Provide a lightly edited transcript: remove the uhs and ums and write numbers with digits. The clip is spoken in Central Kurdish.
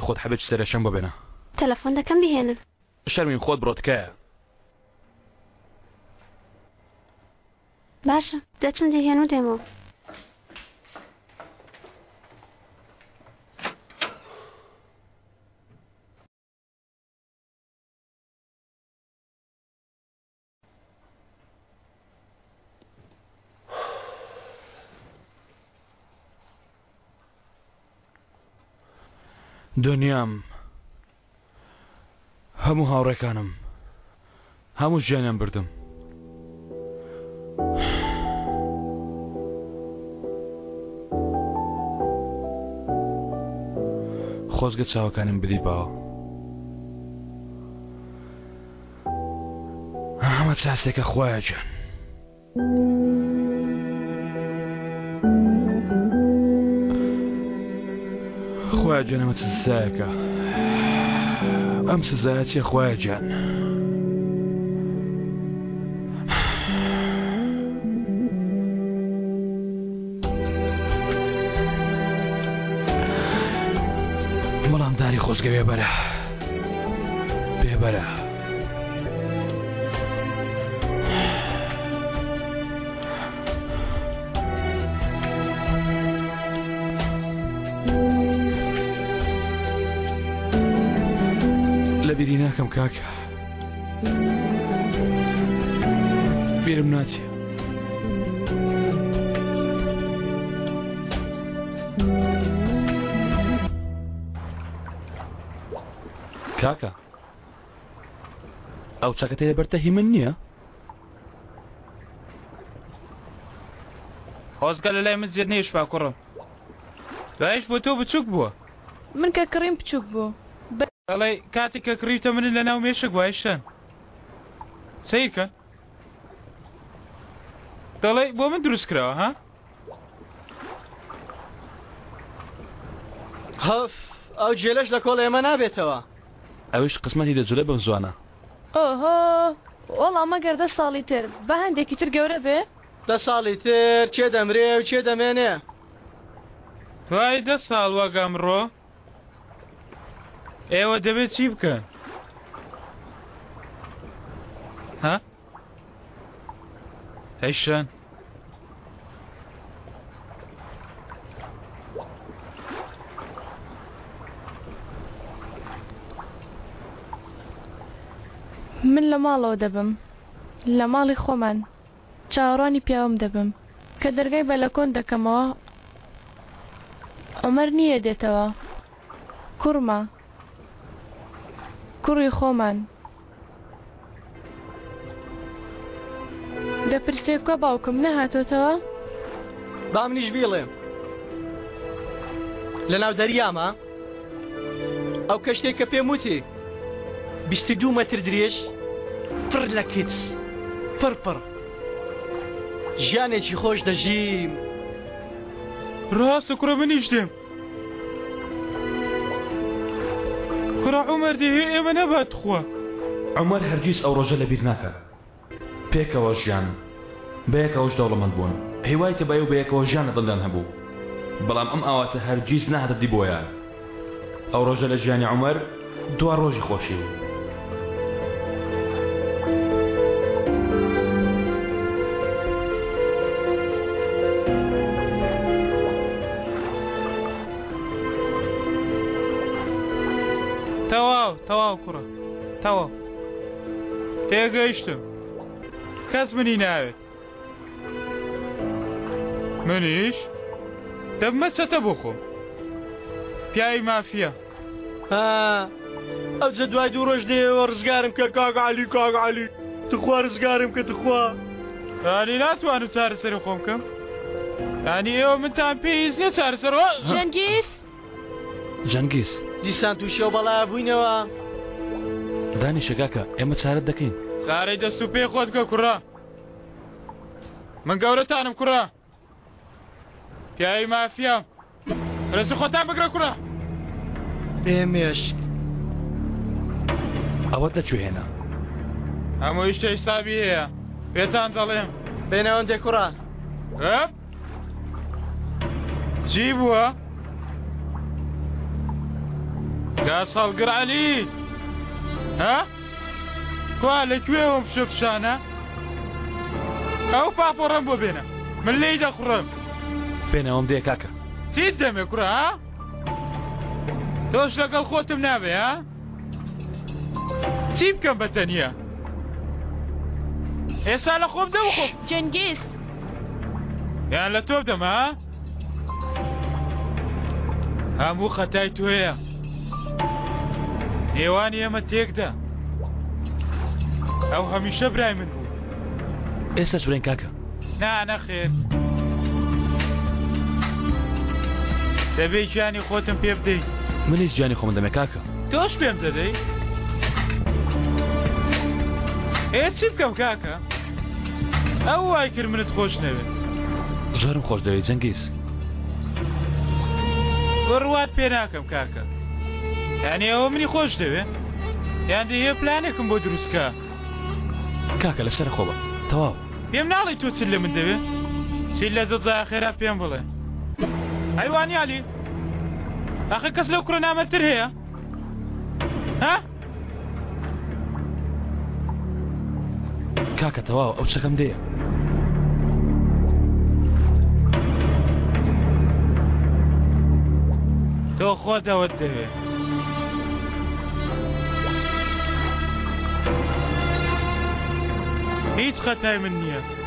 خۆت حەبێکی سەرێشەم بۆ بێنە. تەلەفۆن دەکەم بیهێنن. شەرمین خۆت بڕۆ تکایە. باشە دەچم دەیهێن و دێمەوە. دنیام هەموو هاوڕێکانم هەموو ژیانیان بردم. خۆزگە چاوەکانیم بدیباوە. ئەمە چاسێکە خوایە گیان. خوایە گیان ئەمە چ سزایەکە ئەم سزایە چیە خوایە گیان بەڵام داری خۆزگە بێبەرە بێبەرە لە بیری ناکەم کاکە بیرم ناچێ کاکە ئەو چەکەتەی لەبەرتە هی من نییە؟ خۆزگە لە لای من زێر نەیشبا کوڕم دوایش بۆ تۆ بچوک بووە. من کە کڕیم بچوک بوو. دەڵێی کاتێک کە کڕیوتە منت لە ناو مێشک وای شەن سەیرکەن دەڵێی بۆ من دروست کراوە ها؟ هەف ئەو جێلەش لە کۆڵ ئێمە نابێتەوە. ئەویش قسمەتی دەجولێ بەم زوانە. ئۆهۆ وەڵا مەگەر دە ساڵی تر با هەندێکی تر گەورە بێ. دە ساڵی تر کێ دەمرێ و کێ دەمێنێ؟ دوای دە ساڵ وەک ئەمڕۆ ئێوە دەبێت چی بکەن؟ ها؟ هەی شان. من لە ماڵەوە دەبم. لە ماڵی خۆمان. چاوەڕوانی پیاوم دەبم. کە دەرگای بەلەکۆن دەکەمەوە عومەر نییە دێتەوە. کوڕمە. کوڕی خۆمان. دەپرسێ کوا باوکم نەهاتۆتەوە؟ با منیش بیڵێم لەناو دەریامە ئەو کەشتێک کە پێم وتی 22 مەتر درێژ پڕ لە کچ پڕ پڕ ژیانێکی خۆش دەژیم. ڕاستە کوڕە منیش دێم. کوڕە عومەر دەیهەوێ ئێمە نەبات تخوا. عومەر هەرگیز ئەو ڕۆژە لەبیر ناکات. پێکەوە ژیان، بەیەکەوەش دەوڵەمەند بوون. هیوای تەبایی و بەیەکەوە ژیان لە دڵیان هەبوو. بەڵام ئەم ئاواتە هەرگیز نەهاتە دی بۆیان. ئەو ڕۆژە لە ژیانی عومەر دوا ڕۆژی خۆشی بوو. تەواو تەواو کوڕە تەواو تێگەیشتم کەس منی ناوێت منیش دەبمە چەتە بۆ خۆم پیاوی مافیا. ها ئەوجە دوای دوو ڕۆژ دێیەوە ڕزگارم کە کاک عەلی کاک عەلی تخوا ڕزگارم کە تخوا. یانی ناتوانم چارەسەری خۆم بکەم یانی ئێوە منتان پێویست نییە چارەسەر جەنگیز جەنگیز دیسان تووشی ئەو بەڵایە بووینەوە. دانیشە کاکە ئێمە چارەت دەکەین. چارەی دەست و پێی خۆت بکە کوڕە من گەورەتانم کوڕە. پیاوی مافیام ڕێزی خۆتان بگرە کوڕە. بێ مێشک. ئەوەت لە کوێ هێنا؟ هەمووی شتێ حیسابی هەیە پێتان دەڵێم. بێ ناوەندێ کوڕە. ئەپ چی بووە؟ گاسەڵگر عەلی ها کوا لە کوێوەم فشە فشانە ئەو پاپۆڕەم بۆ بێنە من لێی دەخوڕم بێنەوەم دێ کاکە چیت دەمێ کوڕە ها تۆش لەگەڵ خۆتم نابێ ها چی بکەم بە تەنیا ئێستا لە خۆم دەم خۆم جەنگیز یان لە تۆ بدەم ها هەموو خەتای تۆیە نێوانی ئێمە تێکدا ئەو هەمیشە برای من بوو ئێستاش برێن کاکە نا نەخێر دەبێ گیانی خۆتم پێ بدەیت منیش گیانی خۆم دەمێ کاکە تۆش پێم دەدەی ئێ چی بکەم کاکە ئەو وای کرد منت خۆش نەوێت زۆرم خۆش دەوێت جەنگیز بڕوات پێ ناکەم کاکە یعنی ئەوە منی خۆش دەوێ یان دەیە پلانێکم بۆ دروستکە کاکە لەسەر خۆبە تەواو پێم ناڵێی تۆ چت لە من دەوێ؟ چیت لە دڵدایە خێرا پێم بڵێ. ئەی وانیە عەلی؟ ئاخر کەس لەو کوڕە نامەردتر هەیە؟ ها؟ کاکە تەواو ئەو چەکەم دێ. تۆ خۆت ئەوەت دەوێ. هیچ خەتای من نییە.